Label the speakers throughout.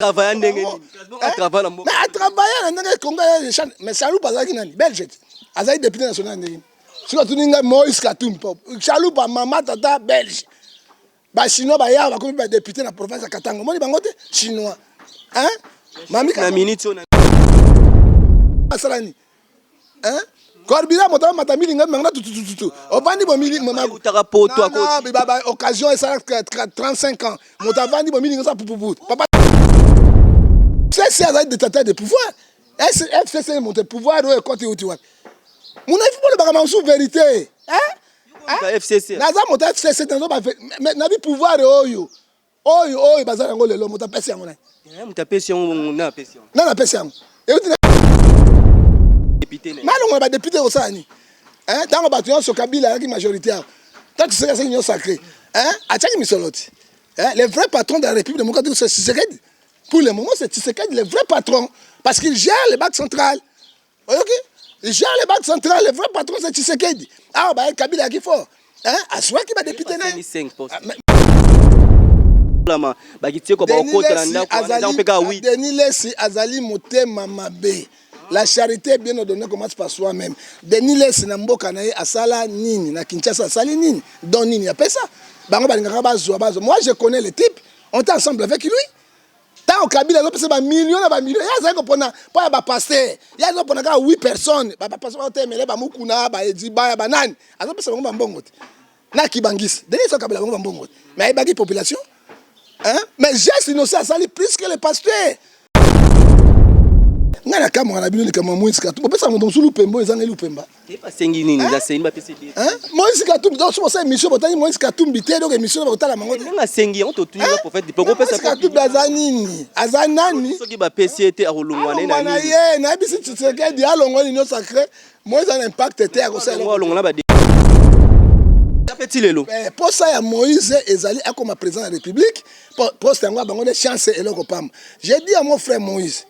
Speaker 1: Travailla ndenge nini? A travailla na mboka.
Speaker 2: Mais a travailla na ndenge Congo ya mais Chalupa azalaki nani? Belge. Azalaki député national ndenge nini? Soki atuni ngai Moïse Katumbi po Chalupa mama tata belge. Ba chinois baya bakomi ba député na province ya Katanga. Omoni bango te? Chinois. Hein?
Speaker 1: Mami na minute oyo
Speaker 2: asala nini? Hein? Corbila moto amata milinga manga tutututu. Ovandi bo milinga
Speaker 1: utaka poto
Speaker 2: ako. Non, ba ba occasion esala 35 ans. Moto avandi bo milinga sa pupupu. Papa FCC azali détenteur de pouvoir. FCC moto pouvoir oyo ekoti uti wapi? Muna il faut bolobaka mamosusu vérité.
Speaker 1: Hein? FCC.
Speaker 2: Naza moto FCC nazo ba nabi pouvoir oyo. Oyo oyo baza yango lelo moto apesi yango nani?
Speaker 1: Eh, moto apesi yango nani apesi yango?
Speaker 2: Nani apesi yango? Euti na
Speaker 1: député na.
Speaker 2: Malongo ba député kosala nini? Hein, tango bato nyonso Kabila ayaki majorité awa. Tango Tshisekedi asali nyonso sacré. Hein, atiaki misolo ti. Hein, le vrai patron de la République démocratique c'est Tshisekedi. Pour le moment, c'est Tshisekedi le vrai patron parce qu'il gère les banques centrales. Oyoki? Il gère les banques centrales, le vrai patron c'est Tshisekedi. Ah bah Kabila ayaki fort. Hein, azwaki ba député na ye.
Speaker 1: Lama bakitie ko bakota na ndako wana eza mpe kaka 8.
Speaker 2: Denis Lessi azali motema mabe. La charité bien ordonnée commence par soi-même. Denis Lessi na mboka na ye asala nini? Na Kinshasa asali nini? Don nini apesa? Bango balingaka bazwa bazwa. Moi je connais le type. On était ensemble avec lui. Tango Kabila azopesa ba millions na ba millions, ye azali kopona mpo ya ba pasteurs. Ye azopona kaka 8 personnes, ba pasteurs baotemele ba Mukuna, ba Ediba, ba nani. Azopesa bango ba mbongo te. Na Kibangis. Denis Kabila bango ba mbongo te. Mais ayebaki population. Hein? Mais geste innocent asali plus que le pasteur. Nga na kamwaka na bino likambo ya Moïse Katumbi. Bopesa moto mosusu lupemba oyo ezangeli lupemba.
Speaker 1: Basengi nini? Basengi bapesi
Speaker 2: te. Moïse Katumbi donc soki bosala émission botangi Moïse Katumbi te donc émission na bakotala mango te.
Speaker 1: Ndenge asengi yango totuni ba prophète dipo kopesa
Speaker 2: Moïse Katumbi aza nini? Aza nani?
Speaker 1: Soki bapesi ye te akolongwa na ye na
Speaker 2: nini? Ye nayebisi Tshisekedi alongwa union sacrée Moïse a impact te akosala
Speaker 1: alongwa na ba ti lelo.
Speaker 2: Eh, posa ya Moïse ezali akoma président de la République, poste yango bango nde chance eloko pamba. J'ai dit à mon frère Moïse,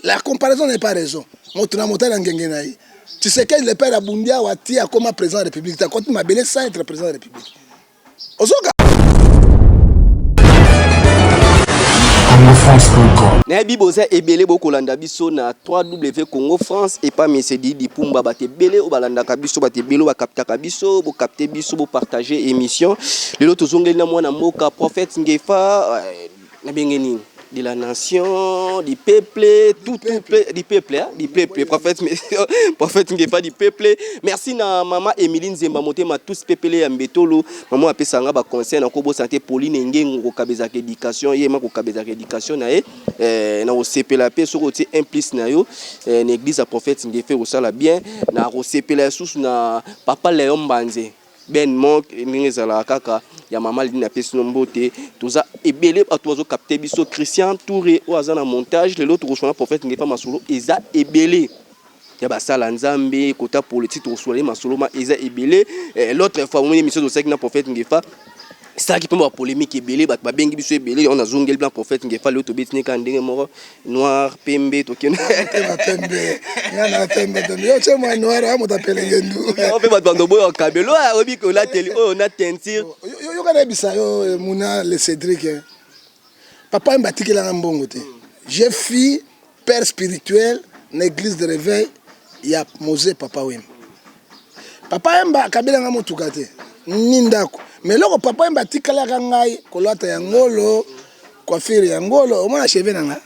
Speaker 2: la comparaison n'est pas raison. Moto na moto na ngenge na ye. Tshisekedi le père abundi awa ti akoma président de la République, akoti mabele sans être président de la République. Ozoka
Speaker 1: Nayebi boza ebele bokolanda biso na 3W Congo France epa Monsieur Didi Pumba bato ebele oyo balandaka biso bato ebele oyo bakaptaka biso bokapte biso bopartage émission lelo tozongeli na mwana mboka prophète Ngefa euh, nabenge nini de la nation du peuple tout tout du peuple hein, du peuple prophète prophète Ngefa du peuple merci na maman Emilie Nzemba motema tous pepele ya mbetolo Maman apesa nga ba conseil na kobo sante Pauline Ngengo kokabezaka education ye ma kokabezaka education na ye eh, na kosepela pe soki otie un plus na yo eh, na église ya prophète Ngefe kosala bien na kosepela lisusu na papa Léon Mbanze Ben Monk ndenge ezalaka kaka ya mama Lini apesi no mbote toza ebele bato bazo capter biso Christian Touré oyo aza na montage lelo tokoswana prophète Ngefa masolo eza ebele ya basala nzambe kota politique tokosola ye masolo ma eza ebele eh, l'autre fois omoni émission tosalaki na prophète ngefa esalaki mpe ba polémique ebele bato babengi biso ebele yango nazongeli bna prophète ngefa lelo tobeti ne kaka ndenge moko noir pembe tokende
Speaker 2: pembe nga na pembe pembe yo tie mwa noir ya moto apelenge ndu
Speaker 1: mpe bato bando boyo kabelo oyo oyebi kolateli oyo na teinture
Speaker 2: yoka nayebisa yo muna le cédric papa yemba atikelanga mbongo te j'ai fille Père spirituel na eglise de reveil ya Mose Papa Wemba. Papa Wemba akabela nga motuka te ni ndako. Mais eloko Papa Wemba atikalaka ngai kolata ya ngolo, coiffure ya ngolo, omona cheveux na nga?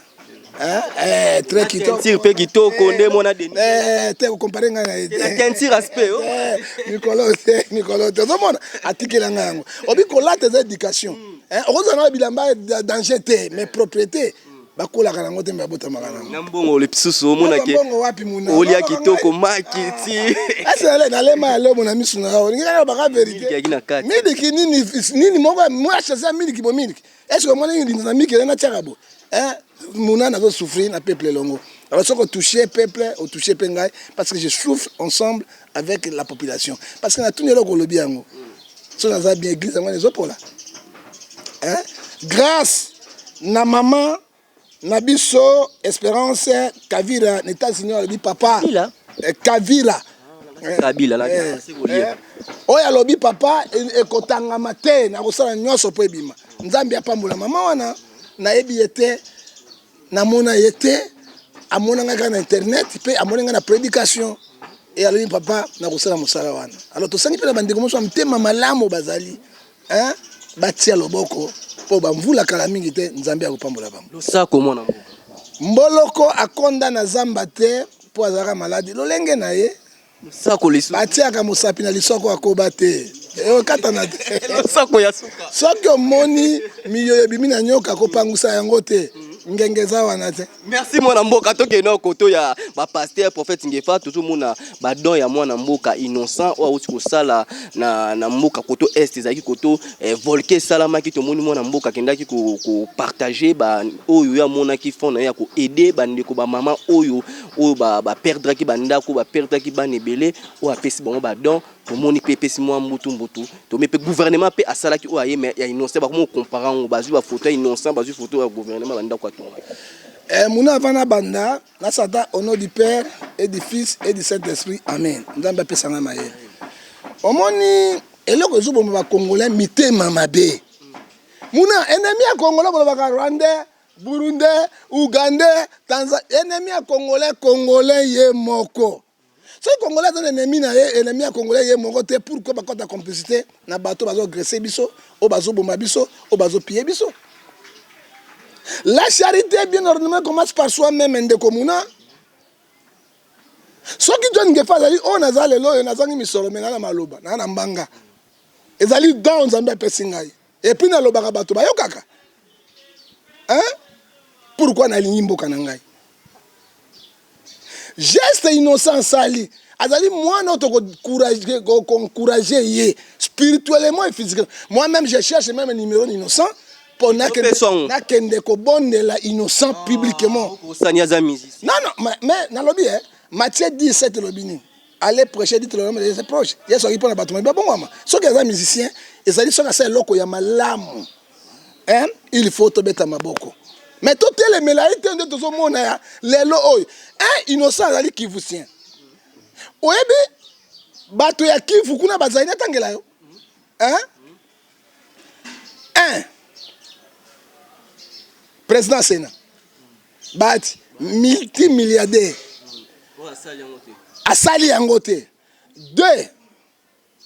Speaker 2: Hein? Eh, très kitoko.
Speaker 1: Teinture pe kitoko nde mona
Speaker 2: Denis. Eh, te ko comparer ngai na ye.
Speaker 1: La teinture aspect. Oh.
Speaker 2: Eh, mikolo te, mikolo te. Ozomona atikela ngai yango. Obi kolata eza éducation. Hein, okozala na bilamba danger te, mais propriété. Bakolaka nango te me babotamaka nango.
Speaker 1: Na mbongo lisusu omona ke
Speaker 2: mbongo wapi muna
Speaker 1: olia kitoko maki ti.
Speaker 2: Ese nalema ya lobo na misu na yo. Olingi kaka baka
Speaker 1: verite. Na kati.
Speaker 2: Miliki nini nini moko mwa chasse miliki bo miliki. Est-ce que omoni nini na miliki na tiaka bo? Hein muna nazo souffrir na peuple elongo. Alors soki otouche peuple, otouche pe ngai parce que je souffre ensemble avec la population. Parce que na tuni eloko olobi yango. Soki naza bien église yango ezopola. Hein? Grâce na maman na biso Esperance Kavira na États-Unis alobi papa
Speaker 1: Kabila
Speaker 2: eh, Kavira
Speaker 1: Kabila la
Speaker 2: eh, eh, oyo alobi papa ekotangama te nakosala nyonso mpo ebima. Nzambe apambola mama wana nayebi ye te. Namona ye te, amona ngai kaka na internet mpe amoni ngai na prédication e alobi papa nakosala mosala wana. Alors tosengi mpe na bandeko mosusu ya motema malamu bazali, hein, batia loboko mpo bamvula kala mingi te, Nzambe akopambola bango.
Speaker 1: Losako mwana mboka.
Speaker 2: Mboloko akonda na zamba te mpo azalaka maladi lolenge na ye.
Speaker 1: Losako lisusu.
Speaker 2: Batiaka mosapi na lisoko akoba te, ekatana te.
Speaker 1: Losako ya suka.
Speaker 2: Soki omoni miyoyo ebimi na nyoka, kopangusa yango te, ngenge eza wana te.
Speaker 1: Merci mwana mboka. Tokende koto ya bapasteur prophète Ngefa. Tozomona badon ya mwana mboka Innocent oyo awuti kosala na mboka koto est ezalaki koto volcan esalamaki. Tomoni mwana mboka akendaki kopartager oyo ye amonaki fond na ye ya koaider bandeko, bamama oyo baperdraki bandako, baperdraki bana ebele, oyo apesi bango badon. Tomoni mpe epesi mwa mbutu mbutu. Tomoni mpe gouvernement mpe asalaki oyo aye, mais ya Innocent bakomi kocomparer yango. Bazwi bafoto ya Innocent, bazwi foto ya gouvernement, bandako atonga.
Speaker 2: Muna avant nabanda, nasata au nom du Père et du Fils et du Saint-Esprit, amen. Nzambe apesanga mayele. Omoni eloko ezoboma bacongolais, mitema mabe. Muna, ennemi ya Congolais, bolobaka Rwandais, Burundais, Ougandais, Tanzanie, ennemi ya Congolais, Congolais ye moko. Soki Congolais aza na ennemi na ye, ennemi ya Congolais ye moko te, pourquoi bakɔta complicité na bato bazoagresser biso, oyo bazoboma biso, oyo bazopiller biso? La charité bien ordonnée commence par soi-même. Ndeko Muna, soki John Ngefa azali oyo naza lelo oyo, nazangi misolo, me naa na maloba, naa na mbanga, ezali don Nzambe apesi ngai. Et puis nalobaka, bato bayokaka, hein? Pourquoi nalingi mboka na ngai? Geste Innocent asali, azali mwana oyo tokoencourager ye spirituellement et physiquement. Moi-même, je cherche même numéro Innocent mpo nakende kobondela Innocent publiquement.
Speaker 1: Osani aza musicien.
Speaker 2: Non, mais nalobi, eh, Matthieu 17 elobi nini? Allez prêcher, dites le nom de proche. Ye soki mpona bato mabe babongwama. Soki aza musicien, ezali soki asala eloko ya malamu, hein, il faut tobeta maboko, mais totelemela ye te. Nde tozomona ya lelo oyo, un Innocent azali Kivusien. Oyebi bato ya Kivu kuna bazali, natangela yo, hein? Un président Sénat bati multimilliardaire asali yango te. Deux,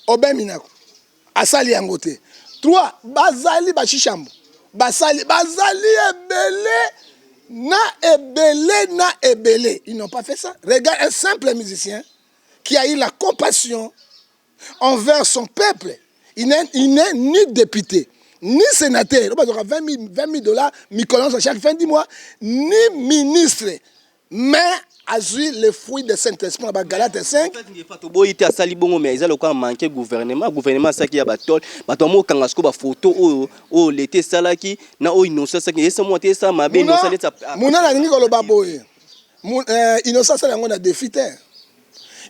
Speaker 2: Aubin Minaku asali yango te. Trois, bazali bashishambo, basali, bazali ebele na ebele na ebele, ils n'ont pas fait ça. Regarde un simple musicien qui a eu la compassion envers son peuple. Il n'est ni député ni sénateur, 20 000 $, mikolo chaque fin du mois, ni ministre, mais azwi le fruit de Saint-Esprit na Bagalate 5.
Speaker 1: Toboyi te asali bongo, mais eza lokola manque gouvernement. Gouvernement asalaki ya batole, bato bamokanga sikoyo bafoto oyo lete esalaki na oyo Innocent asalaki, esa mwa te, esala mabe. Innocent neti
Speaker 2: Muna, nalingi koloba boye: Innocent asala yango na défi te.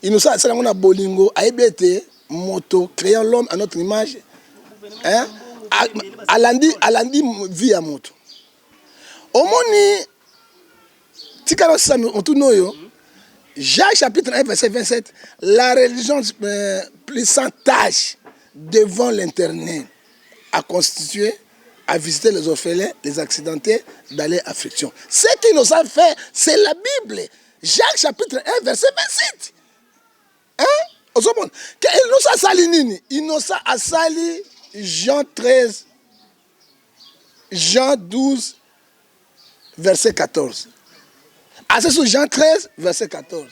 Speaker 2: Innocent asala yango na bolingo. Ayebi ete moto, créant l'homme à notre image, hein, alandi vie ya moto. Omoni, tika nosisa motuna oyo. Jacques chapitre 1 verset 27: la religion plus sans tâche devant l'Éternel a constitué à visiter les orphelins, les accidentés dans les afflictions. Ce qui nous a fait, c'est la Bible, Jacques chapitre 1 verset 27, hein? Ozomona ke Innocent asali nini? Innocent asali Jean 13, Jean 12 verset 14. Assez sur Jean 13 verset 14.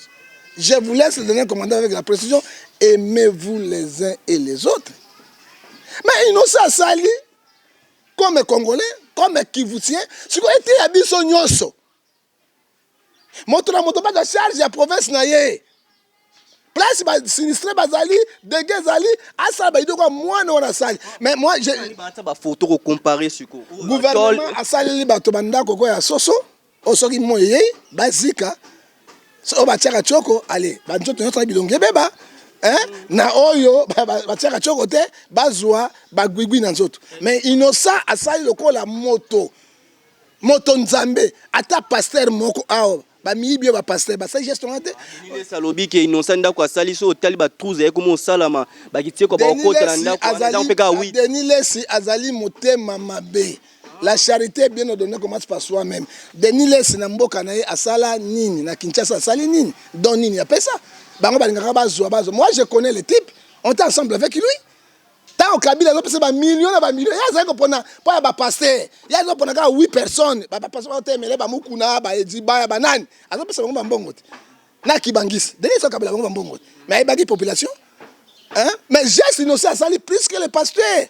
Speaker 2: Je vous laisse le dernier commandement avec la précision: aimez-vous les uns et les autres. Mais Innocent asali comme Congolais, comme Kivutien. Sikoyo eteya biso nyonso, moto na moto bazwa charge ya province na ye, place basinistrés bazali, dégâts ezali, asala baidée kwa mwana wana asali. Mais moi je
Speaker 1: Bata bafoto kocomparer sikoyo.
Speaker 2: Gouvernement asaleli bato bandako ko ya soso oyo soki moi eyei bazika, oyo batiaka tioko ale banzoto nyonso na bilongi ebeba, hein? Na oyo batiaka tioko te, bazwa bagwigwi na nzoto. Mais Innocent asali lokola moto, moto Nzambe. Ata pasteur moko awa, bamiyibi oyo bapasteur basali geste wana te.
Speaker 1: Denis alobi ke Innocent, ndako asali so, otali batrousse aye komo osalama, bakitie kwa bakokota na ndako wana, eza mpe kaka wi.
Speaker 2: Denis Lesi azali motema mabe. La charité bien ordonnée commence par soi-même. Denis Lessi na mboka na ye asala nini? Na Kinshasa asali nini? Don nini apesa? Bango balingaka bazwa bazwa. Moi je connais le type. On était ensemble avec lui. Tango Kabila azopesa ba millions na ba millions, ye azali kopona mpo ya ba pasteurs. Ye azopona kaka 8 personnes. Ba pasteurs baotemele ba Mukuna, ba Ediba, ba nani. Azopesa bango ba mbongo te. Na Kibangis. Denis Lessi akabela bango ba mbongo te. Mais ayebaki population. Hein? Mais geste innocent asali plus que le pasteur.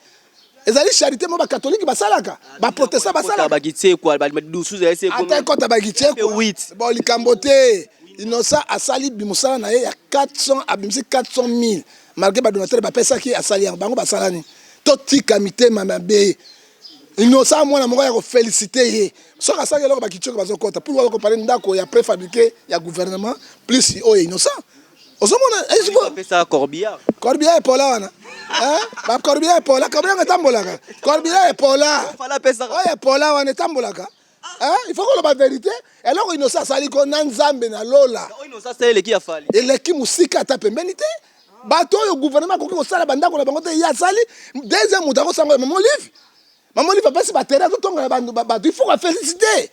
Speaker 2: Ezali charité mo ba catholique basalaka, ba protestant basalaka. Ata ekota bakitiekwa. Bon likambo te. Innocent asali mosala na ye ya 400 abimisi 400 000 malgré ba donateur bapesaki asali yango bango basalani. Totika mitema mabe. Innocent mwana moko ya koféliciter ye soki asali eloko bakitioka bazokota pour bakompare ndako ya préfabriqué ya gouvernement plus oyo Innocent ozomona.
Speaker 1: Apesaka corbillard.
Speaker 2: Corbillard epola wana, bacorbillard epola, corbillard yango etambolaka, corbillard epola oyo epola wana etambolaka. Il faut koloba vérité. Eloko Innocent asali ko na Nzambe na lola eleki mosika ata pembeni te. Bato oyo gouvernement akoki kosala bandako na bango te, ye asali. Deuxième moto akosango ya Mama Olive. Mama Olive apesi baterrain, azotongela bato. Il faut koféliciter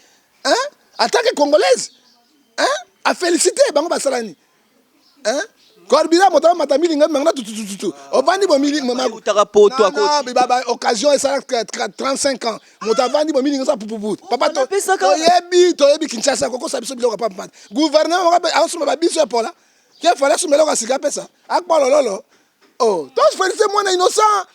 Speaker 2: en tant que Congolaise, afélicité. Bango basala nini? Corbillard, moto amata milinga manga tutututu, ovandi occasion esala 35 ans, moto avandi bomilinga eza pupupu. Papa, toyebi, toyebi Kinshasa kokosa biso biloko papa. Gouvernement asomba babiso epola ke Fally asomba eloko ya sika apesa akpolololo. Oh, tofélicité mwana Innocent,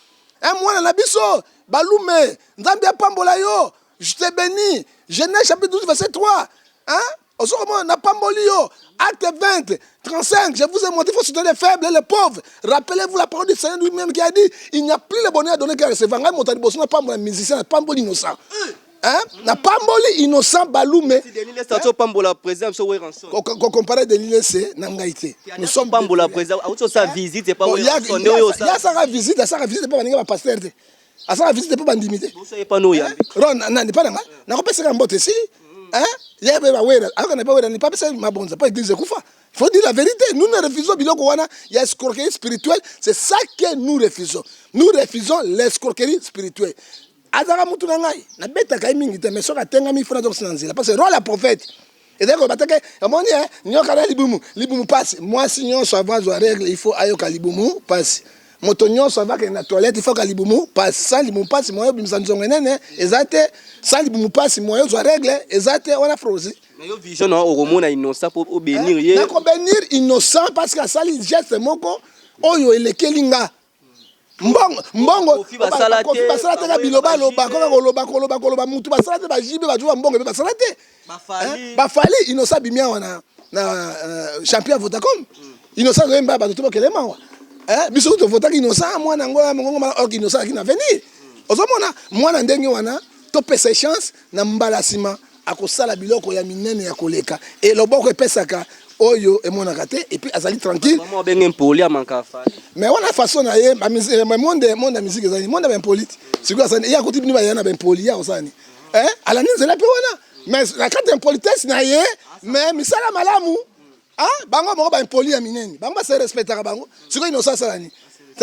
Speaker 2: mwana na biso Balume. Nzambe apambola yo. Je te bénis. Genèse chapitre 12 verset 3, hein? Ozokomona napamboli yo. Acte 20 35, je vous ai montré, il faut soutenir les faibles et les pauvres. Rappelez-vous la parole du Seigneur lui-même qui a dit: il n'y a plus le bonheur à donner qu'à recevoir. Ngai moto ya liboso napambola musicien, napamboli Innocent, hein? Napamboli Innocent Balume.
Speaker 1: Opambola président biso Werrason.
Speaker 2: Kocomparer Denis Lessie na ngai te.
Speaker 1: Nous sommes pambola président auti osala visite epa.
Speaker 2: Asaka visite, asaka visite mpo baninga bapasteur te, asaka visite mpo bandimi te.
Speaker 1: Ron
Speaker 2: nani mpa na ngai nakopesaka mbote esili ye mpe bawera ayoka na bawera ni papesa mabonza mpo église ekufa. Il faut dire la vérité. Nous ne refusons biloko wana ya escroquerie spirituelle. C'est ça que nous refusons. Nous refusons l'escroquerie spirituelle. Azalaka mutu na ngai, nabetaka ye mingi te, mais soki atengami fo nazokisa na nzela, parce que rôle ya prophète ezali koloba teke omoni nyoka na libumu, libumu pasi. Mwasi nyonso avant azwa règle, il faut ayoka libumu pasi. Moto nyonso avant akende na toilette, il faut ka libumu pasi. Sans libumu pasi, moyen obimisa nzongo enene eza te. Sans libumu pasi, moyen ozwa règle eza te. Wana frozi.
Speaker 1: Yo vision na okomona Innocent mpo obénir ye?
Speaker 2: Nakobénir Innocent parce que asali geste moko oyo elekeli nga mbongo mbongo.
Speaker 1: Basala
Speaker 2: te kaka biloba aloba kaka koloba koloba koloba. Mutu basala te, bajibe bazwa mbongo mpe basala te, bafali. Innocent abimi awa na champion ya Vodacom. Innocent azoyemba bato to bokelema awa. Biso tovotaki Innocent, mwana yango mongongo or Innocent azalaki na avenir. Ozomona mwana ndenge wana, topesa chance na mbala nsima akosala biloko ya minene ya koleka. Eloboko epesaka oyo emonaka te, et puis azali tranquille.
Speaker 1: Obenge mpoli amanka.
Speaker 2: Mais wana façon na ye. Monde ya musique ezali monde ya baimpoli te. Sikoyo asani ye akuti bino baya na baimpoli, ye akosala nini? Alandi nzela mpe wana, mais na kati ya impolitesse na ye, mais misala malamu. Bango moko baimpoli ya minene, bango base respectaka bango. Sikoyo Innocent asala nini?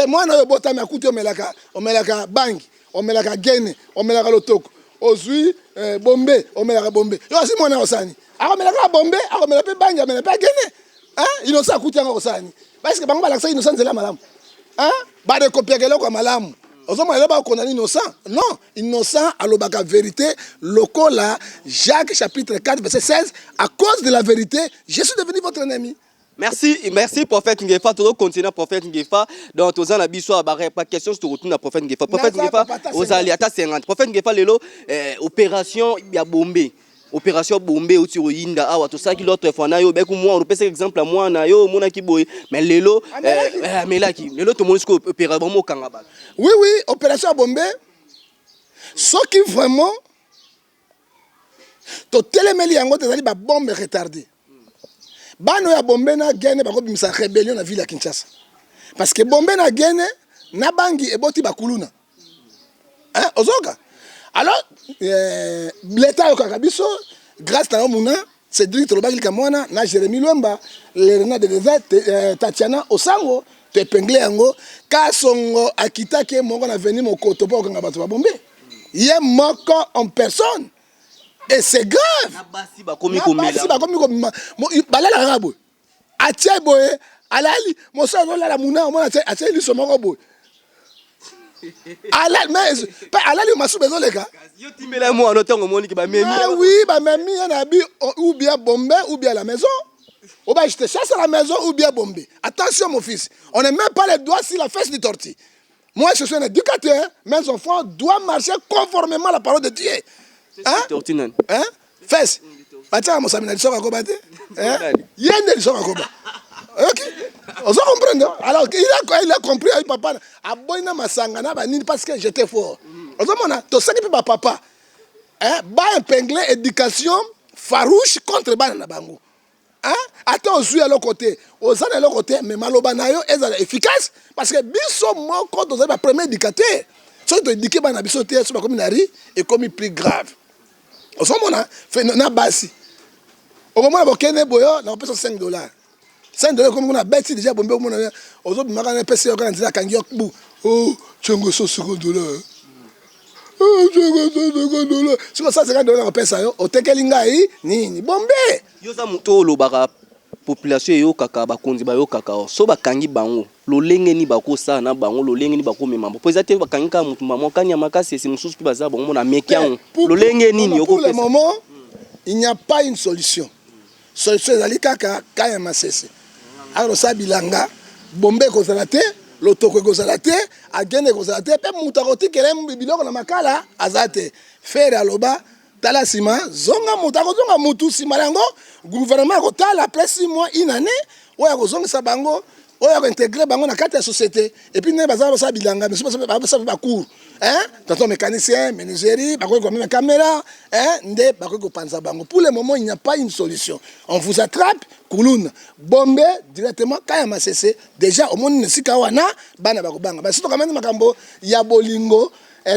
Speaker 2: Mwana oyo obotami akuti omelaka, omelaka bangi, omelaka gene, omelaka lotoko, ozwi bombe, omelaka bombe. Yo asi mwana osala nini? Akomela kaka bombe, akomela mpe bangi, amela mpe agene. Innocent akuti yango, akosala nini? Parce bango balakisaki Innocent nzela malamu, barekopiaka eloko ya malamu. Ozomona lelo bakondani Innocent. Non, Innocent alobaka vérité lokola Jacques chapitre 4 verset 16: à cause de la vérité, je suis devenu votre ennemi.
Speaker 1: Merci, merci prophète Ngefa. Tozo continuer prophète Ngefa. Donc toza na biso ba ba question sur na prophète Ngefa. Prophète Ngefa, ozali ata 50. Prophète Ngefa, lelo opération ya Bombe. Opération Bombe outi oyinda awa, tosalaki l'autre fois na yo beku mwa opesa exemple ya mwana yo omonaki boye, mais lelo amelaki. Lelo tomoni sikoyo opération bamokanga bato.
Speaker 2: Oui, opération ya Bombe, soki vraiment totelemeli yango te, ezali babombe retardé. Bana oyo ya bombe na gene bakobimisa rébellion na ville ya Kinshasa, parce que bombe na gene na bangi eboti bakuluna. Ozoka alors l'État ayokaka biso grâce na yo muna Cédric. Tolobaki likambo wana na Jérémi Lwemba, le renard de désert, Tatiana Osango. Toépingle yango. Kasongo akitaki ye moko na veni mokoto mpo kokanga bato babombe. Ye moko en personne. Et c'est grave.
Speaker 1: Na basi bakomi komela.
Speaker 2: Basi bakomi komela. Balala kaka boye. Atie boye, alali, mosusu azolala muna, omona atie atie liso moko boye. Alali mais pe alali masuba ezoleka.
Speaker 1: Yo timbela mwana ntango omoni ke bamemi.
Speaker 2: Ah oui, bamemi ye na bi ou bien bombe ou bien la maison. Ou bien je te chasse à la maison ou bien bombe. Attention mon fils, on ne met pas les doigts sur la fesse du tortue. Moi, je suis un éducateur. Mes enfants doivent marcher conformément à la parole de Dieu.
Speaker 1: Hein? Tortue nani?
Speaker 2: Hein? Fesse. Batiaka mosami na lisoko akoba te. Hein? Ye nde lisoko akoba. Ok? Ozo comprendre? Alors, il a compris, ayi papa, aboyi na masanga na banini parce que j'étais fort. Ozomona, tosaki mpe ba papa. Hein? Ba épingler éducation farouche contre bana na bango. Hein? Ata ozwi eloko te, oza na eloko te, mais maloba na yo ezala efficace parce que biso moko tozali ba premier éducateur. Soki to éduquer bana biso te, soki bakomi na ri, ekomi plus grave. Ozomona na basi. Okomona bokende boyo na kopesa 5 dollars. 5 dollars ekomi kuna beti déjà bombe, omona ozobimaka na epesi yo kaka nzela, akangi yo bu. Oh, tiongo 150 dollars. Oh, tiongo 150 dollars. Soki 150 dollars nakopesa yo, otekeli ngai nini? Bombe.
Speaker 1: Yo oza moto oyo olobaka, population eyokaka, bakonzi bayokaka. So bakangi bango, lolenge nini bakosala na bango? Lolenge nini bakomema? Po eza te bakangi kaka motu mamo kani ya makasi, esi mosusu mpe baza bango mona ameki yango. Lolenge nini?
Speaker 2: Pour le moment, il n'y a pas une solution. Solution ezali kaka kaya masese akosala bilanga, bombe ekozala te, lotoko ekozala te, agende ekozala te, mpe moto akotikela biloko na makala aza te. Frère aloba, tala nsima, zonga moto akozonga mutu nsima na yango. Gouvernement akotala après 6 mois, une année, oyo akozongisa bango, oyo akointégrer bango na kati ya société. Et puis ndenge baza basala bilanga, misusu basala mpe bacours, hein, tonton mécanicien, menuiserie, bakoki komema caméra, hein, nde bakoki kopanza bango. Pour le moment, il n'y a pas une solution. On vous attrape, kuluna, bombe directement kaya masese. Déjà omoni na esika wana bana bakobanga. Basi tokamani makambo ya bolingo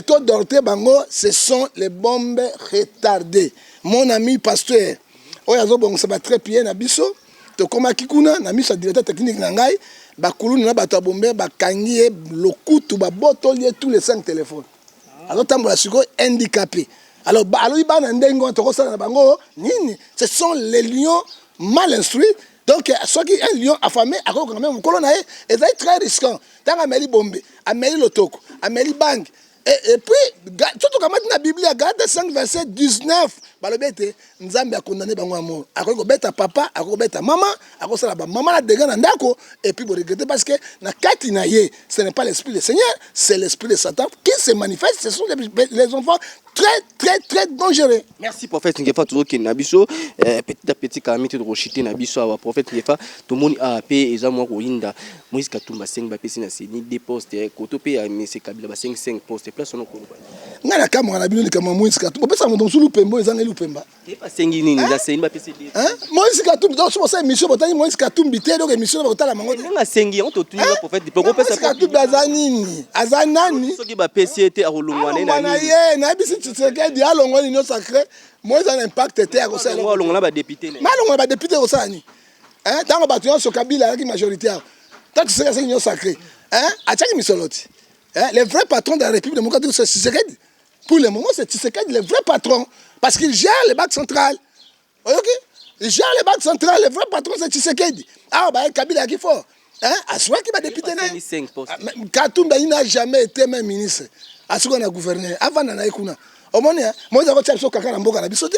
Speaker 2: to dorte bango, ce sont les bombes retardées. Mon ami pasteur oyo azobongisa batrépied na biso, tokomaki kuna na miso ya directeur technique na ngai, bakuluni na bato ya bombe bakangi ye lokutu, babotoli ye tous les cinq téléphones. Azotambola sikoyo handicapé. Alors alobi bana ndenge wana tokosala na bango nini? Ce sont les lions mal instruits. Donc soki un lion affamé akokanga même mokolo na ye, ezali très risquant. Ntango ameli bombe, ameli lotoko, ameli bangi, et puis surtout kamati na Biblia, Galate 5 verset 19, balobi ete Nzambe akondane bango ya mort. Akoki kobeta papa, akoki kobeta mama, akosala bamama na dégâts na ndako, et puis boregretter parce que na kati na ye, ce n'est pas l'esprit du Seigneur, c'est l'esprit de Satan qui se manifeste. Ce sont les enfants très très très dangereux.
Speaker 1: Merci, prophète Ngefa. Tozokende na biso petit à petit, kala miti tokoshite na biso awa. Prophète Ngefa, tomoni awa mpe eza mwa koyinda. Moïse Katumbi asengi, bapesi na CENI deux postes, koto mpe ya mese Kabila basengi 5 postes. Place wana okoloba?
Speaker 2: Ngai nakamwaka na bino likambo ya Moïse Katumbi. Opesaka moto mosusu lupemba oyo ezangeli lupemba.
Speaker 1: Te, basengi nini? Eza CENI, bapesi deux.
Speaker 2: Hein? Moïse Katumbi, donc soki bosala émission, botangi Moïse Katumbi te, donc émission na bakotala bango te.
Speaker 1: Ndenge asengi yango, totuni yo, prophète, mpo kopesa
Speaker 2: Moïse Katumbi aza nini? Aza nani?
Speaker 1: Soki bapesi ye te, akolongwa na ye na
Speaker 2: alongwa na
Speaker 1: nini?
Speaker 2: Ye nayebisi Tshisekedi alongwa Union sacrée. Moïse aza na impact te ya kosala.
Speaker 1: Alongwa, alongwa na badéputé na ye.
Speaker 2: Ma alongwa na badéputé, kosala nini? Hein? Ntango bato nyonso, Kabila azalaki majoritaire, ntango Tshisekedi asaki Union sacrée, hein? Atiaki misolo ti. Hein? Le vrai patron de la République démocratique, c'est Tshisekedi. Pour le moment, c'est Tshisekedi le vrai patron parce qu'il gère les banques centrales. Oyoki, il gère les banques centrales. Le vrai patron, c'est Tshisekedi. Ah bah, Kabila ayaki fort, hein? Azwaki badéputé na ye.
Speaker 1: Basengi 5 postes.
Speaker 2: Ah, mais Katumbi, il n'a jamais été même ministre. Asiko na gouverneur avanda na ye kuna, omoni, hein? Moïse akotia biso kaka na mboka na biso te,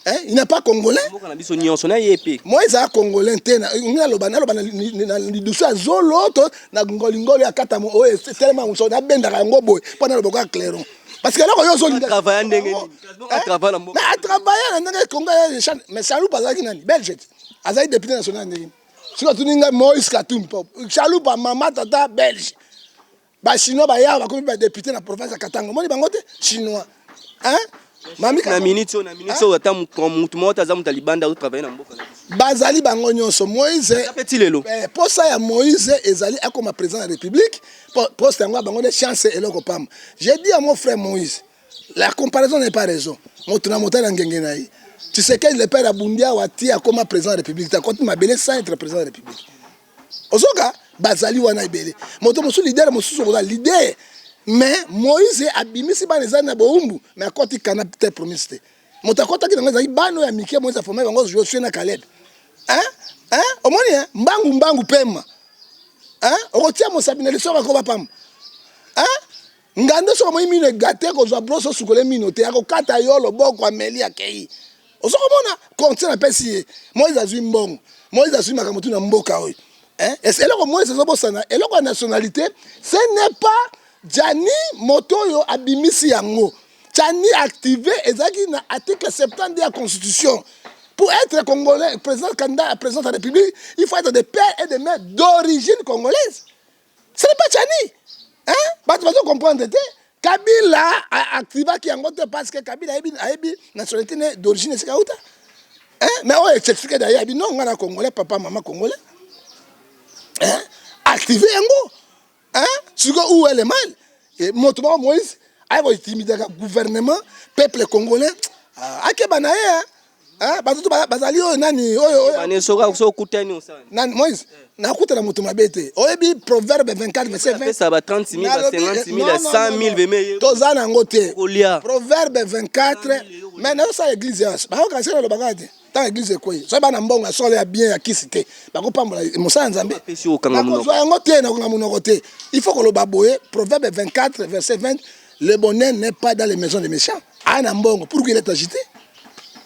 Speaker 2: hein? Il n'est pas congolais.
Speaker 1: Mboka na biso nyonso na ye mpe.
Speaker 2: Moïse aza congolais te. Ngai naloba na lidusu ya zolo to na ngolingolo ya kata oyo etelema moso, nabendaka yango boye mpo naloba koya clairon, parce que eloko yo ozolinga.
Speaker 1: Atravailla ndenge nini? Atravailla na mboka?
Speaker 2: Mais atravaille na ndenge Congo ya, mais Chalupa azalaki nani? Belge te? Azali député national ndenge nini? Soki atuni ngai, Moïse Katumbi, po Chalupa mama tata belge, bachinois baya bakomi badéputé na province ya Katanga, omoni bango te? Chinois, hein? Mami.
Speaker 1: Na minute oyo ata motu moko te aza moto ya libanda azotravaille na mboka na biso.
Speaker 2: Bazali bango nyonso. Moïse
Speaker 1: Eza mpe ti lelo.
Speaker 2: Posa ya Moïse ezali akoma président ya République. Poste yango ya bango nde chance, eloko pamba. J'ai dit à mon frère Moïse, la comparaison n'est pas raison. Moto na moto na ngenge na ye. Tshisekedi le père abundi awa ti akoma président ya République te, akoti mabele sans être président ya République. Ozoka bazali wana ebele. Moto mosusu, leader mosusu okoza leader. Mais Moïse abimisi bana ezali na bowumbu, mais akoti Canaan terre promise te. Moto akotaki nango ezali bana oyo ya mike Moïse aformaki bango, Josue na Caleb. Hein? Hein? Omoni hein? Mbangu mbangu pema. Hein? Okotia mosapi na lisoko akoba pamba. Hein? Ngando soki omoni mino egate kozwa brosse osukole mino te, akokata yo loboko ameli akei. Ozo komona conseil napesi ye. Moïse azwi mbongo. Moïse azwi makambo tu na mboka oyo. Hein? Eloko Moïse azobosana, eloko ya nationalité, ce n'est pas Gianni moto oyo abimisi yango. Gianni activé ezalaki na article 72 ya constitution. Pour être congolais, président candidat à président de la République, il faut être de père et de mère d'origine congolaise. Ce n'est pas Gianni. Hein? Bato bazo comprendre te. Kabila activaki yango te parce que Kabila ayebi ayebi nationalité ne d'origine esika auta. Hein? Mais oyo expliqué d'ailleurs abi non nga na congolais, papa maman congolais. Hein? Activer yango. Hein? Siko où est le mal? Et moto moko Moïse aye kointimidaka gouvernement peuple congolais akeba na ye hein? Hein? Bato bazali oyo nani oyo oyo
Speaker 1: Bane soka so okutani osala.
Speaker 2: Nani Moïse nakutana moto mabe te. Oyebi proverbe 24 verset 20.
Speaker 1: Apesa ba 30 000, ba 50 000, 100 000 veme.
Speaker 2: Toza nango te.
Speaker 1: Kolia.
Speaker 2: Proverbe 24, mais nazosala église ya bakoka se nalobaka te. Ntango église ekwei, soki bana mbongo ya solo ya bien ya kisi te, bakopambola mosala ya Nzambe.
Speaker 1: Apesi yo okanga monoko.
Speaker 2: Nakozwa yango te, nakonga monoko te. Il faut koloba boye, proverbe 24 verset 20: le bonheur n'est pas dans les maisons des méchants. Aya na mbongo, pour qu'il est agité.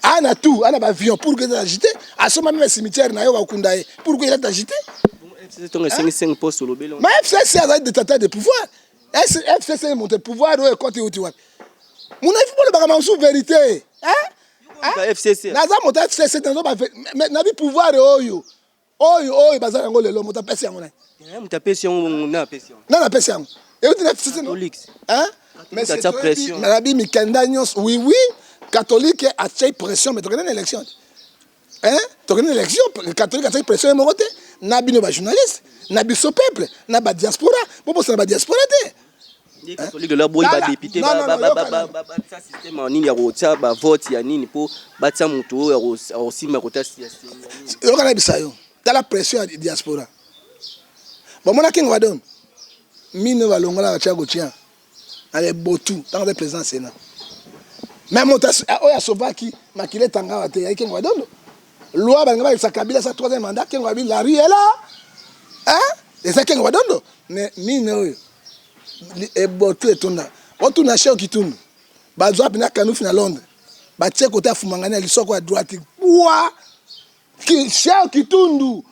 Speaker 2: Aya na tout, aya na baavion, pour qu'il est agité. Asomba même cimetière na yo, bakunda ye, pour qu'il est agité.
Speaker 1: FCC tongo esengi 5 poste olobeli.
Speaker 2: Ma FCC azali détenteur de pouvoir. FCC monte pouvoir oyo ekoti euti wapi? Muna ifu bolobaka mamosusu vérité, hein?
Speaker 1: FCC.
Speaker 2: Naza moto ya FCC, nabi pouvoir oyo oyo oyo baza yango lelo, moto apesi yango nani?
Speaker 1: Moto apesi yango na apesi yango.
Speaker 2: Nani apesi yango? Euti na FCC, no?
Speaker 1: Catholique.
Speaker 2: Hein? Mais
Speaker 1: atia pression.
Speaker 2: Nabi mikanda nyonso, oui, catholique atie pression, mais tokende na élection te, hein? Tokende na élection, catholique atie pression ye moko te, na bino bajournaliste, na biso peuple, na badiaspora. Bobosana badiaspora te.
Speaker 1: Nde catholique lelo aboyi badéputé batia système ya nini ya kotia bavote ya nini mpo batia moto oyo akosimba kotia.
Speaker 2: Yoka, nayebisa yo, tala pression ya diaspora. Bomona Kengo Badon mino balongola batia kotia na lebotu ntango aza président Sénat, mais moto oyo asovaki makila etangawa te yai Kengo Badondo. Loi balinga balekisa Kabila sa troisième mandat, Kengo abi la rue est là, hein? Eza Kengo Badondo. Mais mine oyo ebotu etonda, otuna She Okitundu, bazwa mpena kanufi na Londres, batie kote afumangani ya lisoko ya droite bwa She Okitundu.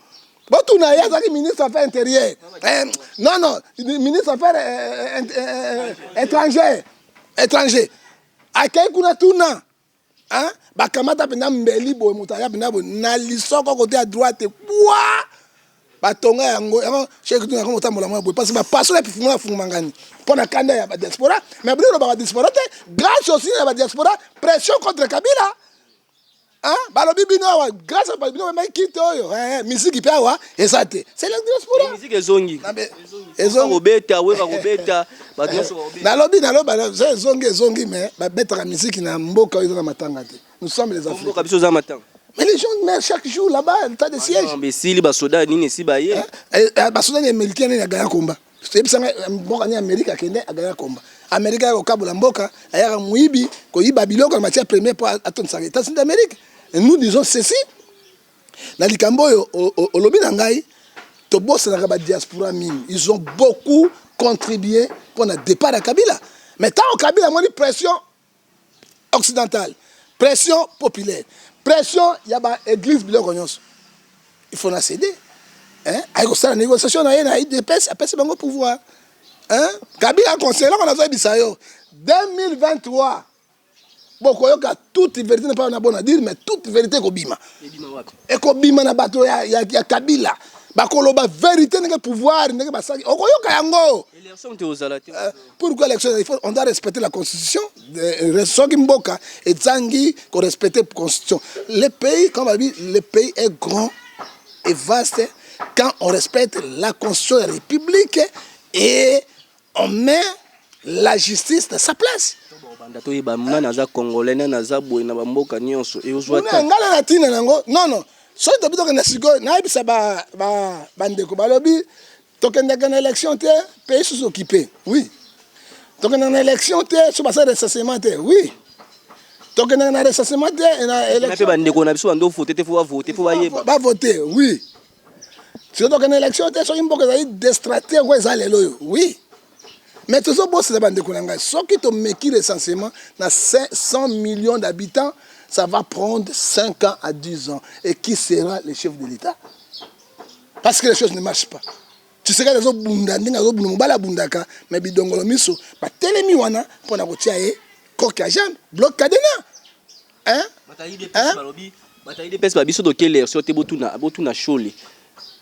Speaker 2: Botuna ye, azalaki ministre affaires intérieures, non, non, ministre affaires étranger étranger Akei kuna, tuna, hein? Bakamata mpenza mbeli boye, moto aya mpenza boye na lisoko kote ya droite bwa batonga yango yango. She Kitundu yango motambola mwa boye parce que bapasola epifumula afungumangani mpo na kanda ya badiaspora. Mais bino olobaka badiaspora te, grâce aussi ya badiaspora, pression contre Kabila, hein? Balobi bino awa, grâce à bino bemaki kite oyo, misiki mpe awa eza te, c'est la diaspora.
Speaker 1: Musique ezongi.
Speaker 2: Ezongi.
Speaker 1: Kobeta weka, kobeta bato nyonso bakobeta.
Speaker 2: Nalobi, naloba, ezongi, ezongi, mais babetaka misiki na mboka oyo eza na matanga te. Nous sommes les Africains.
Speaker 1: Mboka biso oza matanga.
Speaker 2: Mais les gens meurent chaque jour là-bas, état de siège.
Speaker 1: Esili, basoda nini esi baye.
Speaker 2: Basoda ni américain nini agaya komba? Yebisanga mboka ni Amérique akende agaya komba. Amérique aya kokabola mboka, ayaka moyibi, koyiba biloko na matière première mpo atondisaka États-Unis d'Amérique. Nous disons ceci na likambo oyo olobi na ngai: tobosanaka badiaspora mingi, ils ont beaucoup contribué mpona départ ya Kabila. Mais ntango Kabila amoni pression occidentale, pression populaire, pression ya baéglise, biloko nyonso, il faut na céder, hein? Ayi kosala négociation na ye na UDPS, apesi bango pouvoir, hein? Kabila conseil, eloko nazoyebisa yo, 2023 bokoyoka toute vérité. Na pas na bon à dire, mais toute vérité ekobima.
Speaker 1: Ebima wapi?
Speaker 2: Ekobima na bato ya Kabila, bakoloba vérité ndenge pouvoir ndenge basali, okoyoka yango.
Speaker 1: Élection te ozala te.
Speaker 2: Pourquoi élection? Il faut, on doit respecter la constitution. Soki mboka ezangi korespecter constitution, le pays, comme babi, le pays est grand et vaste quand on respecte la constitution de la République et on met la justice à sa place.
Speaker 1: Banda toyeba nani aza congolais, nani aza boye na bamboka nyonso eozwa.
Speaker 2: Ngai na ntina nango, non, non. Soki tobi tokende sikoyo, nayebisa bandeko, balobi tokendaka na élection te, pays sous occupé. Oui. Tokendaka na élection te so basala recensement te. Oui, tokendaka na recensement te na
Speaker 1: élection mpe bandeko na biso bando vote te, fo bavote, fo bayeba.
Speaker 2: Bavote, oui. Soki tokende élection te, soki mboka ezali distracte ko eza lelo oyo, oui. Mais tozobosela, bandeko na ngai, soki tomeki recensement na 100 millions d'habitants, ça va prendre 5 ans à 10 ans. Et qui sera le chef de l'État? Parce que les choses ne marchent pas. Tshisekedi azobunda ndenge azobunda, mobali abundaka, mais bidongolo miso batelemi wana mpona kotia ye croc en jambe, bloc cadenas, hein? Hein?
Speaker 1: Bato ya UDPS babiso toke élection te. Botuna, botuna Shole,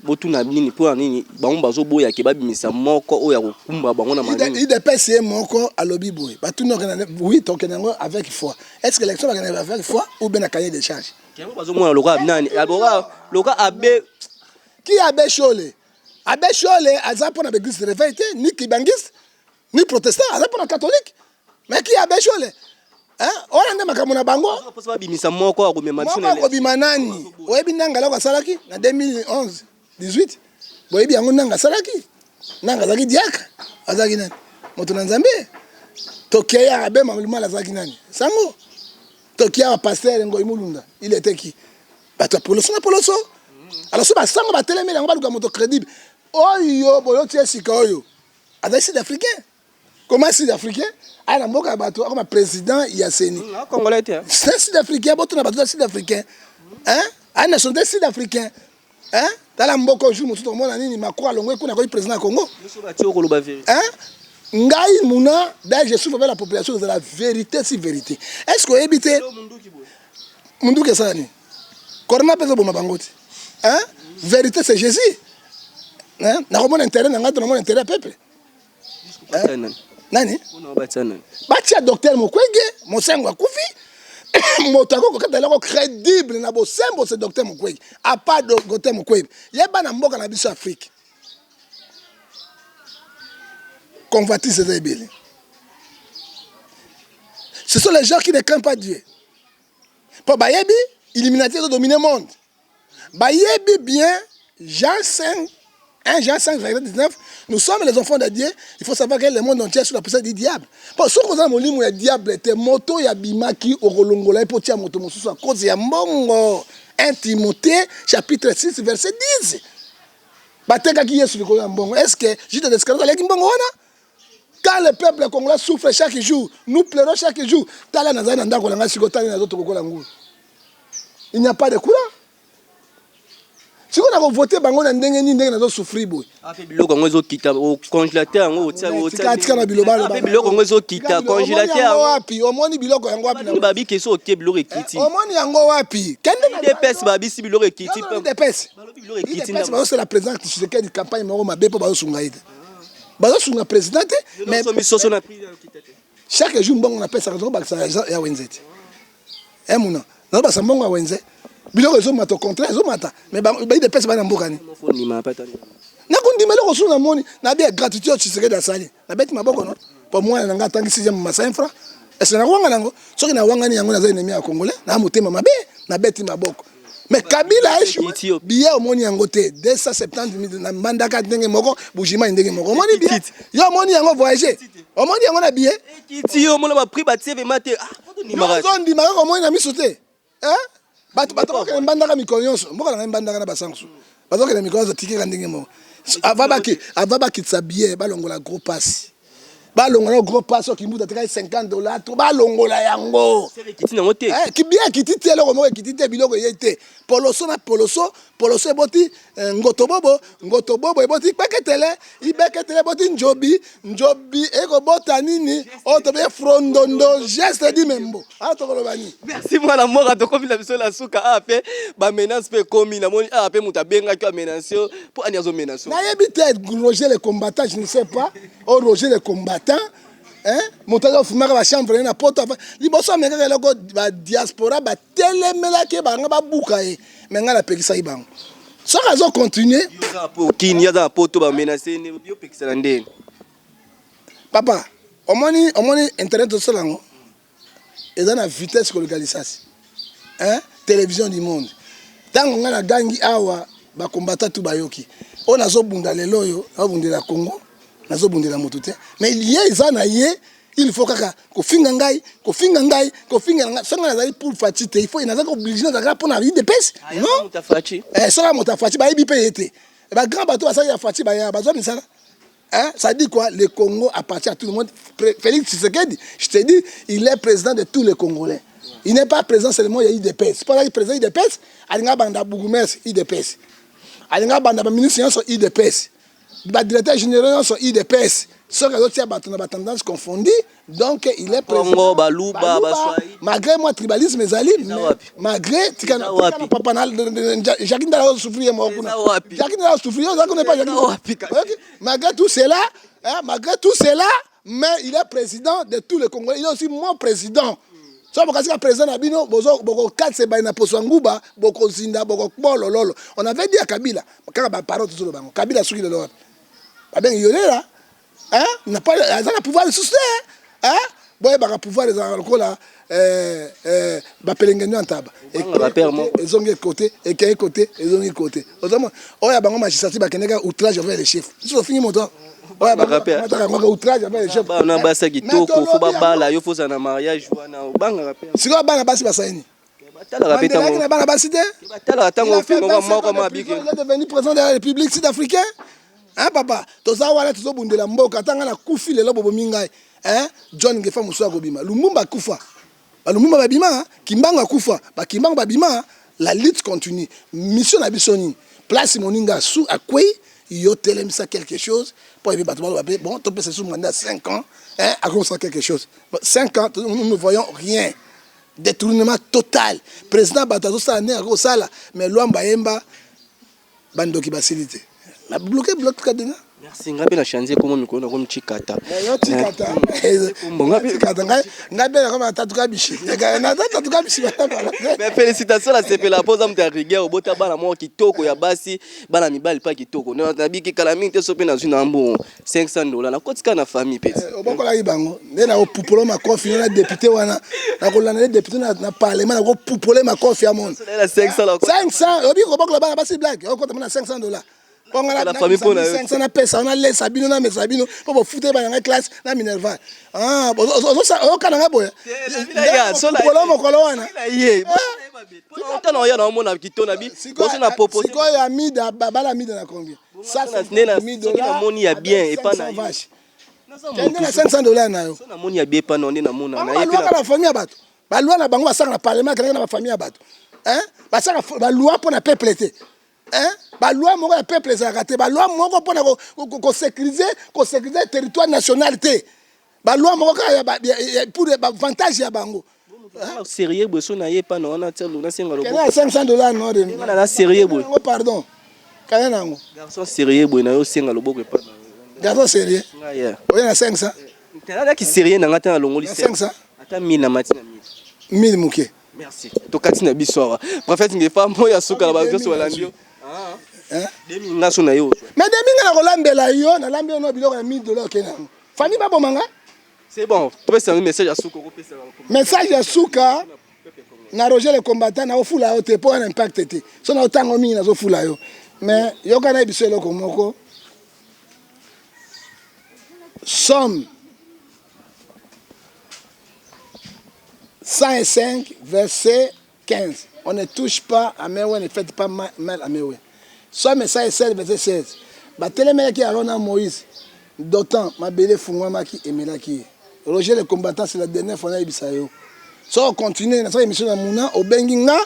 Speaker 1: botuna nini, mpona nini bango bazoboyake babimisa moko oyo ya kokumba bango na manini?
Speaker 2: UDPS ye moko alobi boye, batuni: okende? Oui, tokende yango avec foi. Est ce que élection bakende avec foi ou bien na cahier de charge?
Speaker 1: Yango bazomona loka nani, loka abe.
Speaker 2: Qui? Abbé Shole? Abbé Shole aza mpona baéglise de réveil te, ni kimbanguiste ni protestant, aza mpona catholique. Mais qui? Abbé Shole, hein? Wana nde makambo na bango.
Speaker 1: Mposa babimisa moko akomema biso
Speaker 2: moko
Speaker 1: na
Speaker 2: akobima nani? Oyebi Nanga eloko asalaki na 2011 18? Boyebi yango? Nanga asalaki, Nanga azalaki diacre, azalaki nani? Moto na Nzambe. Tokeya abbé Malumala, azalaki nani? Sango. Tokia pasteur Ngoi Mulunda, il était qui? Bato ya poloso na poloso. Alors so basango batelemeli yango, baluka moto crédible oyo boyoti esika oyo azali sud africain. Comment sud africain aya na mboka ya bato, akoma président ya CENI?
Speaker 1: Congolais te.
Speaker 2: C'est sud africain. Botuna bato ya sud africain, hein? Aya nationalité sud africain, hein? Tala mboka, jour mosusu tokomona nini. Macron alongwe kuna, akoki président ya Congo.
Speaker 1: Nyonso batie okoloba vérité.
Speaker 2: Hein? Ngai muna d'ailleurs, je souffre avec la population de la vérité. Si vérité, est ce que oyebi te munduki esala nini? Corona mpe ezoboma bango te, hein? Vérité, c'est Jésus, hein? Nakomona intérêt na ngai to namona intérêt ya peuple?
Speaker 1: Batia nani?
Speaker 2: Nani?
Speaker 1: Mpona batia nani?
Speaker 2: Batia docteur Mukwege. Mosengo akufi, moto akoki kokata eloko crédible na bosembo, c'est docteur Mukwege. À part docteur Mukwege, yeba na mboka na biso Afrique, convoitise eza ebele. Ce sont les gens qui ne craignent pas Dieu, mpo bayebi illuminati ezodomine monde. Bayebi bien Jean 5, 1 Jean 5 verset 19: nous sommes les enfants de Dieu. Il faut savoir que le monde entier est sous la puissance du diable. Po soki oza na molimo ya diable te, moto oyo abimaki, okolongola ye mpo tia moto mosusu à cause ya mbongo. 1 Timothée chapitre 6 verset 10. Batekaki Yesu likolo ya mbongo. Est ce que Judas Iscariote aleki mbongo wana? Quand le peuple congolais souffre chaque jour, nous pleurons chaque jour. Tala, nazali na ndako na ngai sikoyo, tala, nazotokokola ngulu, il n'y a pas de courant. Sikoyo nakovote bango na ndenge nini, ndenge nazosouffrir boye?
Speaker 1: Ape biloko yango ezokita, congélateur yango.
Speaker 2: Tika na biloba.
Speaker 1: Ape biloko yango ezokita, congélateur
Speaker 2: yango wapi? Omoni biloko yango wapi?
Speaker 1: Yango babi keso oke, biloko ekiti.
Speaker 2: Omoni yango wapi? Kende.
Speaker 1: UDPS babisi biloko ekiti.
Speaker 2: UDPS.
Speaker 1: Balobi biloko ekiti.
Speaker 2: UDPS bazosala président Tshisekedi campagne moko mabe, mpo bazosunga ye te, bazosunga président te.
Speaker 1: Mais misoso na prix ekita te.
Speaker 2: Chaque jour mbongo napesaka, tokobakisa ya wenze te. Emuna nazobakisa mbongo ya wenze, biloko ezomata, au contraire ezomata. Mais baUDPS bana mboka ni
Speaker 1: ndima pata.
Speaker 2: Nakondima eloko susu namoni nabi ya gratuité oyo Tshisekedi asali, nabeti maboko no, po mwana na ngai atangi sixième ma 5 francs. Est-ce nakowanga nango? Soki nawangani yango, naza ennemi ya congolais na motema mabe. Nabeti maboko, mais Kabila échoué. Billet omoni yango te, 270 na Mbandaka ndenge moko, Mbujimayi ndenge moko. Omoni billet yo? Omoni yango voyager? Omoni yango na billet?
Speaker 1: Ekiti yo, omona baprix batie vraiment te.
Speaker 2: Ozondima kaka, omoni na miso te. Bato bato bakokende Mbandaka mikolo nyonso, mboka na ngai Mbandaka na basansu bazokende mikolo nyonso, tikeka ndenge moko. Avant bakitisa billet, balongola gros passe, balongola gros passe oyo Kimbuta atikaki 50 $ to balongola yango.
Speaker 1: Ekiti nango te.
Speaker 2: Billet ekiti te, eloko moko ekiti te, biloko eye te. Poloso na poloso, poloso eboti ngotobobo, ngotobobo eboti kpeketele, ibeketele eboti njobi, njobi ekobota nini oyo tobe frondondo geste di membo. Awa tokoloba nini?
Speaker 1: Merci mwana mboka, tokomi na biso na suka. Awa mpe bamenace mpe ekomi, namoni awa mpe moto abengaki amenace yo, mpo ani azomenace?
Speaker 2: Nayebi te. Roger le combattant, je ne sais pas. O Roger le combattant, moto aza ofumaka bachambre ye na poto. Liboso amekaka eloko, badiaspora batelemelaki bango, babuka ye. Me ngai napekisaki bango, soki azocontinue.
Speaker 1: Kini aza na poto, bamenace yo, pekisa na ndeni?
Speaker 2: Papa, omoni, omoni internet osala yango eza na vitesse koleka lisasi, hein? Télévision du monde, ntango ngai nagangi awa, bakombata tu bayoki. Oyo nazobunda lelo, oyo nazobundela Congo. Nazobundela motu te, mais ye eza na ye, il faut kaka kofinga ngai, kofinga ngai, kofinga ngai. Soki ngai nazali pour Fatshi te, il faut nazali obligé nazalaka mpo na UDPS? Non, soki moto ya Fatshi bayebi mpe ye te. Bagrand bato basali ya Fatshi baya bazwa misala. Hein? Ça dit quoi? Le Congo appartient à tout le monde. Félix Tshisekedi, je te dis, il est président de tous les Congolais. Il n'est pas président seulement ya UDPS. Pour président UDPS, alinga banda bourgmestre UDPS. Alinga banda ba ministre nyonso UDPS. Ba directeur généraux nyonso UDPS. Soki azotia bato na batendance confondue, donc il est président.
Speaker 1: Congo, Baluba, Baswahili.
Speaker 2: Malgré moi, tribalisme ezali, malgré tika na papa na Jacques Ndala azosouffrir ye moko kuna. Jacques Ndala azosouffrir, oza kuna pas Jacques. Malgré tout cela, hein, malgré tout cela, mais il est président de tous les Congolais. Il est aussi mon président. So bokasika président na bino, bokokatisa ebali na poso ya nguba, bokozinda, bokobolololo. On avait dit à Kabila, kaka baparole tozoloba bango. Kabila soki lelo wapi? Babengi yolela, hein? Aza na pouvoir lisusu te, hein? Boyebaka pouvoir ezalaka lokola bapelengeni ya ntaba, ezongi kote, ekei kote, ezongi kote. Ozomona oyo ya bango magistrature bakendeka outrage envers les chefs. Biso ofingi moto oyo bamataka yango outrage envers les chefs.
Speaker 1: Bana basi ya kitoko, fo babala yo, fozala na mariage wana, obangaka mpe.
Speaker 2: Sikoyo bana basi basali
Speaker 1: Batalaka mpe.
Speaker 2: Ntango na bana basi te.
Speaker 1: Batalaka ntango ofinga moko mabike.
Speaker 2: Il est devenu président de la République sud-africain, hein? Papa, toza wana, tozobundela mboka. Ata ngai nakufi lelo, bobomi ngai, hein? John Ngefa mosusu akobima. Lumumba akufa, balumumba babima. Kimbangu akufa, bakimbangu babima. La lutte continue. Mission na biso nini? Place moninga su akwei, yo telemisa quelque chose mpo ebi bato baloba mpe bon, topesa su mandat ya 5 ans, hein, akomisa quelque chose. 5 ans, nous ne voyons rien, détournement total. Président bato azosala ndenge akosala, mais Lwamba yemba bandoki basili te na bloqué, bloqué cadenas.
Speaker 1: Merci. Nga mpe na change ekomo mikolo, nakomi Cikata.
Speaker 2: Yo Cikata, Cikata. Ngai mpe nakoma tatuka bishi, natatuka bishi.
Speaker 1: Mais félicitation, nasepela mpo oza moto ya rigueur. Obota bana moko kitoko ya basi, bana mibali mpa kitoko. Nabiki kala mingi te, so mpe nazwi na mbongo 500 $, nakotika na famille peti.
Speaker 2: Obokolaki bango nde nakopupola makofi na député wana, nakolanda nde député na parlement, nakopupole makofi ya mono. 500 obi kobokola bana basi, blague, okota mona 500 $.
Speaker 1: La famille mpo na yo.
Speaker 2: 500 napesa, nalesa bino, namesa bino mpo bofute bana ngai classe na minerval. Oyokana ngai boye polo mokolo wana.
Speaker 1: Otana oya na omona kito na bi oso na popo.
Speaker 2: Sikoyo ya mida, bala mida na combien?
Speaker 1: Soki namoni ya bien epa na yo.
Speaker 2: Kende na 500 $ na yo.
Speaker 1: So namoni ya bien epa na yo nde namona na ye.
Speaker 2: Balwaka na famille ya bato, balwa na bango basaka na parlement, akendaki na bafamille ya bato, basaka balwa mpo na peuple te. Baloi moko ya peuple ezalaka te, baloi moko mpona kosécuriser territoire national te, baloi moko kaka pour baavantage ya bango.
Speaker 1: Sérieux boye, so na ye epa na wana, tia nasenga.
Speaker 2: Kende na 500 $ no.
Speaker 1: Na sérieux boye.
Speaker 2: Pardon, kende na yango.
Speaker 1: Garçon sérieux boye na yo, osenga loboko epa.
Speaker 2: Garçon sérieux, oye na 500.
Speaker 1: Nalaki sérieux na nga te, nalongoli.
Speaker 2: 500.
Speaker 1: Ata 1000 na mati na 1000.
Speaker 2: 1000 moke.
Speaker 1: Merci, tokati na biso awa. Prophète Ngefa, moya suka na bato nyonso balandi yo. 2000 nga so na yo.
Speaker 2: Mais 2000 nga nakolambela yo, nalambi yo no biloko ya 1000 $, okende yango, famille babomanga.
Speaker 1: C'est bon, topesa yango. Message ya suka okopesa?
Speaker 2: Message ya suka na Roger le combattant, naofula yo te mpo wana impact te. So na otango mingi nazofula yo, mais yoka na biso eloko moko: Psaume 105 verset 15: on ne touche pas à Mewe, ne faites pas mal à Mewe. Psaume 107 verset 16: batelemelaki Aaron na Moïse, d'autant mabele efungwamaki, emelaki ye. Roger le combattant, c'est la dernière fois nayebisa yo. So ocontinue nasala émission na muna, obengi nga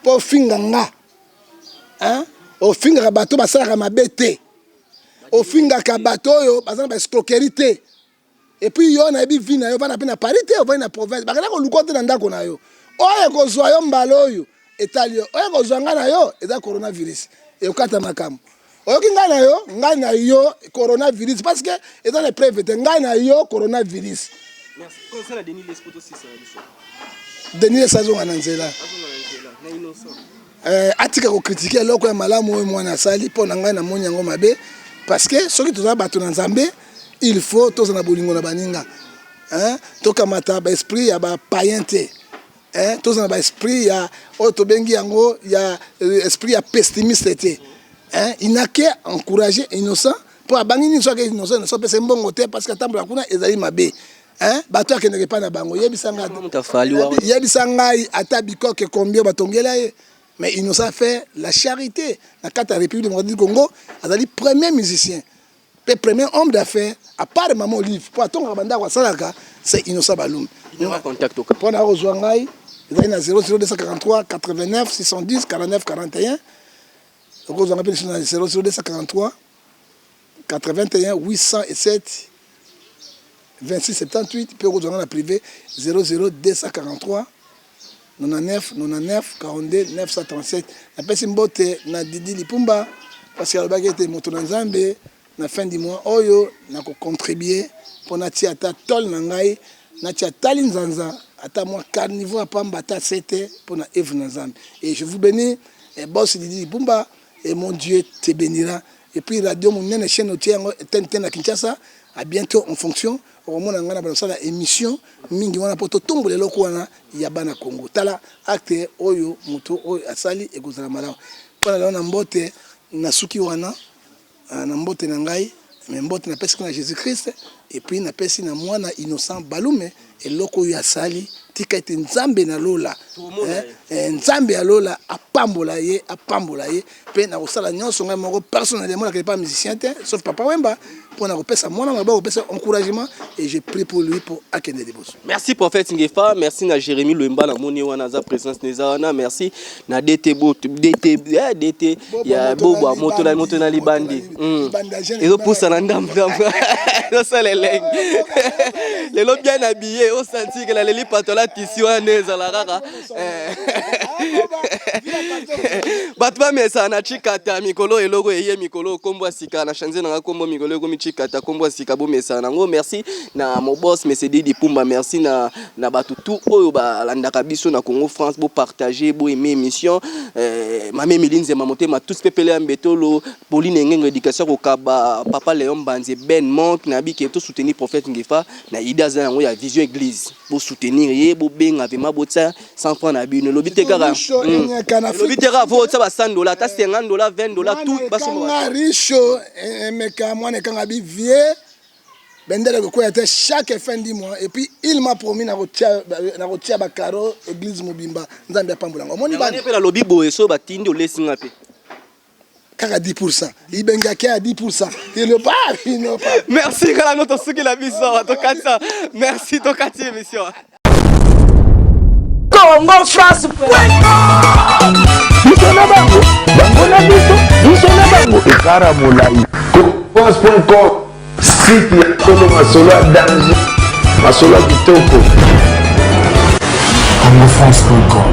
Speaker 2: mpo ofinga nga, hein? Ofingaka bato basalaka mabe te, ofingaka bato oyo baza na baescroquerie te. Et puis yo nayebi vie na yo, ovanda mpe na Paris te, ovandi na province, bakenda koluka te na ndako na yo. Oyo ekozwa yo mbala oyo etali yo, oyo ekozwa ngai na yo eza coronavirus, ekokata makambo. Oyoki ngai na yo, ngai na yo coronavirus, parce que eza na preuve te. Ngai na yo coronavirus. Denis Lessie azonga na nzela, atika kocritiquer eloko ya malamu oyo mwana asali. Mpo na ngai, namoni yango mabe, parce que soki toza bato na Nzambe, il faut toza na bolingo na baninga, hein? Tokamata baesprit ya bapayen te, hein? Toza na baesprit ya oyo tobengi yango ya esprit ya pessimiste te, hein? Il n'a qu'à encourager Innocent. Mpo abangi nini? Soki Innocent, Innocent apesa mbongo te, parce que atambola kuna ezali mabe. Bato akendeke epai na bango. Yebisa ngai, yebisa ngai, ata bikoke combien batongela ye? Mais Innocent fait la charité na kati ya République démocratique du Congo. Azali premier musicien mpe premier homme d'affaires à part Mama Olive, mpo atongaka bandako, asalaka. C'est Innocent Balume. Mpo na kozwa ngai ezali na 00243 89 610 49 41. Okozwanga mpe lisusu na 00243 81 807 26 78. Mpe okozwanga na privé 00243 99 99 42 937. Napesi mbote na Didi Lipumba, parce que alobaki ete moto na Nzambe, na fin du mois oyo nakocontribue mpo natia ata tole na ngai, natia tali nzanza, ata mwa caniveau ya pamba, ata sete mpo na œuvre na Nzambe. Et je vous bénis, et boss Didi Lipumba, et mon Dieu te bénira. Et puis radio monene, chaîne otie yango tente na Kinshasa, à bientôt en fonction. Okomona ngai na balosala émission mingi wana mpo totombola eloko wana ya bana Congo. Tala acte oyo moto oyo asali, ekozala malamu mpona lelo. Na mbote nasuki wana, na mbote na ngai. Me mbote napesi na Jésus Christ, et puis napesi na mwana Innocent Balume. Eloko oyo asali, tika ete Nzambe na lola, Nzambe ya lola apambola ye, apambola ye. Mpe na kosala nyonso ngai moko personnellement, nakende pa musicien te sauf Papa Wemba, mpo na kopesa mwana maboko, kopesa encouragement, et je prie pour lui mpo akende liboso.
Speaker 1: Merci prophète Ngefa, merci na Jérémy Lwemba, namoni wana aza présence neza wana. Merci na DT bo DT, DT ya Bobwa, moto na moto na libandi. Ezopusa na ndambu ndambu, ezosala elengi lelo, bien habillé, osanti ke naleli patola tisi wana nde ezala kaka. Bato bamesana na Chikata mikolo, eloko eye mikolo, kombo ya sika na change nanga kombo mikolo, ekomi Chikata, kombo ya sika, bomesana nango. Merci na mobos Monsieur Didi Pumba, merci na bato tout oyo balandaka biso na Congo France. Bopartage, boaime émission. Mame Emili Nzema, motema tous pepele ya mbetolo, Pauline Engengo, éducation kokaba, papa Léon Mbanze, Ben Monk. Nayebi ke tosoutenir prophète Ngefa na idée aza yango ya vision église. Bosoutenir ye, bobenga vraiment, botia 100 francs na bino. Elobi te kaka, elobi te kaka fo otia ba 100 $, ata 50 $, 20 $, tout
Speaker 2: basomba. Richo Emeka, mwana ekanga bi vie bendele kokwea te chaque fin du mois. Et puis il m'a promis na kotia bakaro église mobimba. Nzambe apambola yango, omoni.
Speaker 1: Bana mpe nalobi boye, so batindi olesinga mpe.
Speaker 2: Kaka 10 ibengaki ya 10, il pas il
Speaker 1: pas. Merci kala no, tosukila biso tokatisa. Merci, tokati émission.
Speaker 3: Congo France.
Speaker 4: Biso na bango, bango na biso, biso na bango, ekara molai. France.com, site ya solo, masolo ya danger, masolo ya kitoko.
Speaker 5: Congofrance.com.